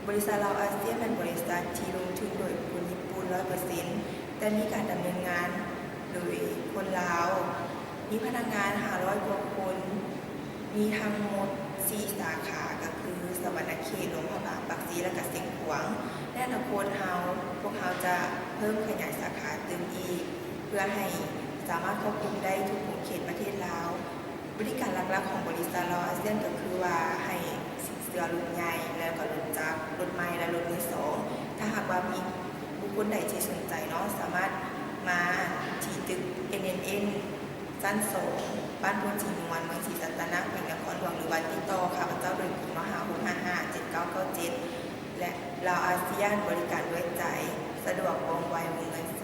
ບໍລິສັດລາວອາຊຽນແມ່ນບໍລິສັດທີ່ລົງທຶນໂດຍຄົນຍີ່ປຸ່ນຮ້ອຍເປີເຊັນ ແຕ່ມີການດຳເນີນງານໂດຍຄົນລາວ, ມີພະນັກງານຫ້າຮ້ອຍກວ່າຄົນ, ມີທັງໝົດສີ່ສາຂາ ກໍຄືສະຫວັນນະເຂດ, ຫຼວງພະບາງ, ປາກເຊ ແລະກະຊຽງຂວາງ. ໃນອະນາຄົດເຮົາ, ພວກເຮົາຈະເພີ່ມຂະຫຍາຍສາຂາຕື່ມອີກ ເພື່ອໃຫ້ສາມາດຄອບຄຸມໄດ້ທຸກຂົງເຂດປະເທດລາວ. ບໍລິການຫຼັກໆຂອງບໍລິສັດລາວອາຊຽນກໍຄືວ່າໃຫ້ສິນເຊື່ອລົດໃຫຍ່ ແລ້ວກໍລົດຈັກ, ລົດໃໝ່ ແລະລົດມືສອງ. ຖ້າຫາກວ່າມີບຸກຄົນໃດທີ່ສົນໃຈເນາະ, ສາມາດມາທີ່ຕຶກ ເອັນເອັນເອັນ ຊັ້ນສອງ ບ້ານໂພນສີນວນ ເມືອງສີສັດຕະນາກ ແຂວງນະຄອນຫຼວງ ຫຼືວ່າຕິດຕໍ່ຂ້າພະເຈົ້າໂດຍກົງເນາະ ຫ້າຫົກຫ້າຫ້າເຈັດເກົ້າເກົ້າເຈັດ ແລະ ລາວອາຊຽນ ບໍລິການດ້ວຍໃຈ, ສະດວກ ວ່ອງໄວ, ວົງເງິນສ